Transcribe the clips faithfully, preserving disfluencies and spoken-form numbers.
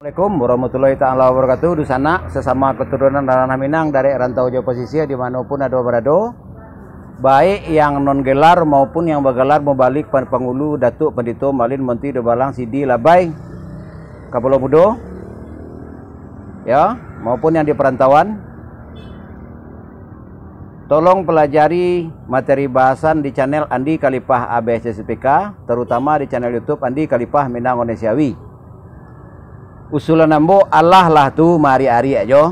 Assalamualaikum warahmatullahi taala wabarakatuh. Dunsanak, sasamo katurunan Ranah Minang, dari rantau jo pasisia, di mano pun ado barado, baik yang non gelar maupun yang bagelar mubalik, pan-, pangulu, datuak, pandito, malin, monti, dubalang, sidi, labai, kapalo mudo, ya, maupun yang di parantauan, tolong pelajari materi bahasan di channel Andi Kalipah A B S S P K, terutama di channel YouTube Andi Kalipah Minang Ondeh Siawi. Usulan ambo, alah lah tu maariak-ariak jo.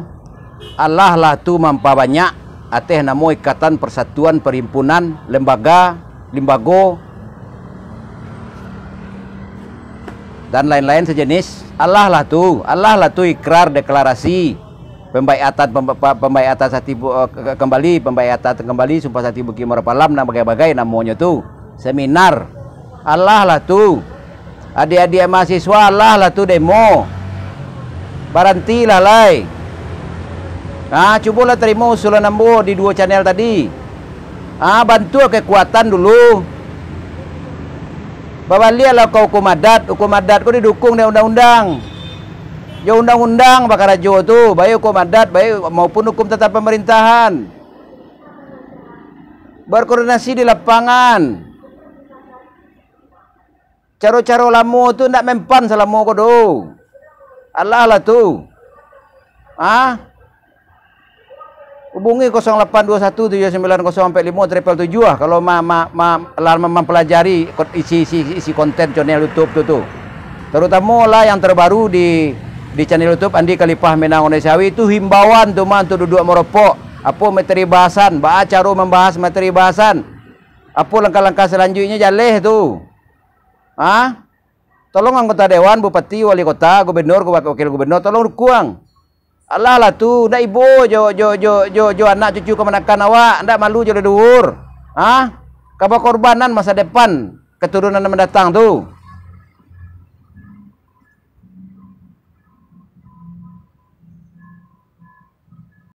Alah lah tu mampabanyak ateh namo ikatan, persatuan, perhimpunan, lembaga, limbago, dan lain-lain sejenis. Alah lah tu, alah lah tu ikrar, deklarasi, pembaiatan, pemba-, pa-, pembaiatan satibu-, eh, ke-, kembali, pembaiatan kembali, sumpah sati Bukik Muaro Palam, nan bagai-bagai namonyo tu. Seminar. Alah lah tu. Adiak-adiak mahasiswa, alah lah tu demo. Barantilah lai. Ha, cubolah tarimo usulan ambo di duo channel tadi. Ha, bantuak kekuatan dulu. Babaliaklah ka hukum adat. Hukum adat ko didukung dek undang-undang. Jo undang-undang bakarajo tu, baik hukum adat, baik maupun hukum tata pamarintahan. Berkoordinasi di lapangan. Caro-caro lamo tu ndak mempan salamo ko do. Alah lah tu. Ah? Hubungi kosong lapan dua satu tujuh sembilan kosong ampek limo triple tujuh lah, kalau ma-, ma-, ma-, lah ma-, mampelajari ko-, isi, isi, isi konten channel YouTube tu, tu. Terutamo lah yang terbaru di, di channel YouTube Andi Kalipah Minang Ondeh Siawi tu, himbauan tu mah untuk duduak maropok. Apo materi bahasan, baa caro mambahas materi bahasan. Apo langkah-langkah salanjuiknyo, jaleh tu. Ha? Tolong anggota dewan, bupati, wali kota, gubernur, wakil gubernur, tolong dukuang. Alah lah tu, ndak ibo jo, jo, jo, jo, jo anak cucu kamanakan awak, ndak malu jo leluhur. Ha? Ka bakorbanan masa depan keturunan nan mandatang tu.